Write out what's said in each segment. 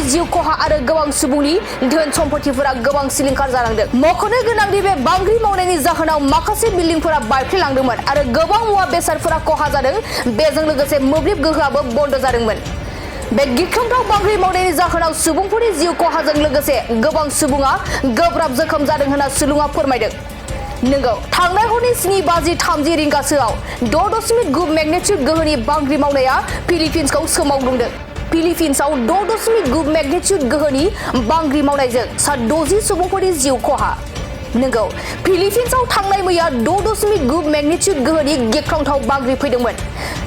जिउ खहा आरो गोबां सुबुंनि धोन सम्पथिफोरा गोबां सिलिंखार जालांदों। मख'नो गोनांदि बे बांग्रि मावनायनि जाहोनाव माखासे बिल्डिंफोरा बायफ्लेलांदोंमोन आरो गोबां मुवा बेसादफोरा खहा जादों। बेजों लोगोसे मोब्लिब गोहोआबो बन्द जादोंमोन। बे गिख्रंथाव बांग्रि मावनायनि जाहोनाव सुबुंफोरनि जिउ खहाजों लोगोसे गोबां सुबुङा गोब्राब जोखोम जादों होनना सुलुङा फोरमायदों। नंगौ, थांनाय हरनि 7:30 रिंगासोआव 6.9 मेगनेटिउड गोहोनि बांग्रि मावनाया फिलिपिन्सखौ सोमावग्लुंदों। फिलिपिन्सआव 6.9 मेगनेटिउड गोहोनि बांग्रि मावनायजों सा 60 सुबुंफोरनि जिउ खहा। नंगौ, फिलिपिन्सआव थांनाय मैया 6.9 मेगनेटिउड गोहोनि गिख्रंथाव बांग्रि फैदोंमोन,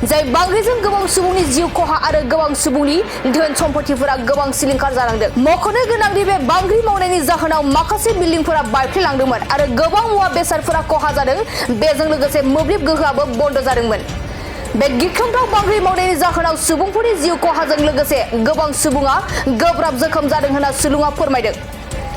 जाय बांग्रिजों गोबां सुबुंनि जिउ खहा आरो गोबां सुबुंनि धोन सम्पथिफोरा गोबां सिलिंखार जालांदों। मख'नो गोनांदि बे बांग्रि मावनायनि जाहोनाव माखासे बिल्डिंफोरा बायफ्लेलांदोंमोन आरो गोबां मुवा बेसादफोरा खहा जादों। बेजों लोगोसे मोब्लिब गोहोआबो बन्द जादोंमोन। बे गिख्रंथाव बांग्रि मावनायनि जाहोनाव सुबुंफोरनि जिउ खहाजों लोगोसे गोबां सुबुङा गोब्राब जोखोम जादों होनना सुलुङा फोरमायदों।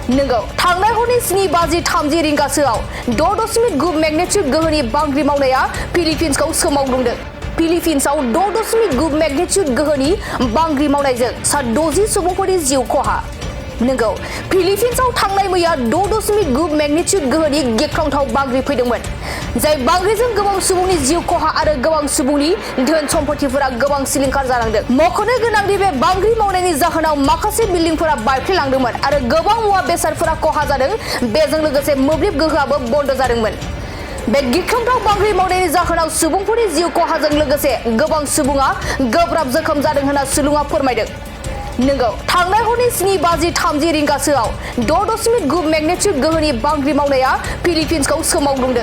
नंगौ, थांनाय हरनि 7:30 रिंगासोआव 6.9 मेगनेटिउड गोहोनि बांग्रि मावनाया फिलिपिन्सखौ सोमावग्लुंदों। फिलिपिन्सआव 6.9 मेगनेटिउड गोहोनि बांग्रि मावनायजों सा 60 सुबुंफोरनि जिउ खहा। नंगौ, फिलिपिन्सआव थांनाय मैया 6.9 मेगनेटिउड गोहोनि गिख्रंथाव बांग्रि फैदोंमोन, जाय बांग्रिजों गोबां सुबुंनि जिउ खहा आरो गोबां सुबुंनि धोन सम्पथिफोरा गोबां सिलिंखार जालांदों। मख'नो गोनांदि बे बांग्रि मावनायनि जाहोनाव माखासे बिल्डिंफोरा बायफ्लेलांदोंमोन आरो गोबां मुवा बेसादफोरा खहा जादों। बेजों लोगोसे मोब्लिब गोहोआबो बन्द जादोंमोन। बे गिख्रंथाव बांग्रि मावनायनि जाहोनाव सुबुंफोरनि जिउ खहाजों लोगोसे गोबां सुबुङा गोब्राब जोखोम जादों होनना सुलुङा फोरमायदों। नंगौ, थांनाय हरनि 7:30 रिंगासोआव 6.9 मेगनेटिउड गोहोनि बांग्रि मावनाया फिलिपिन्सखौ सोमावग्लुंदों।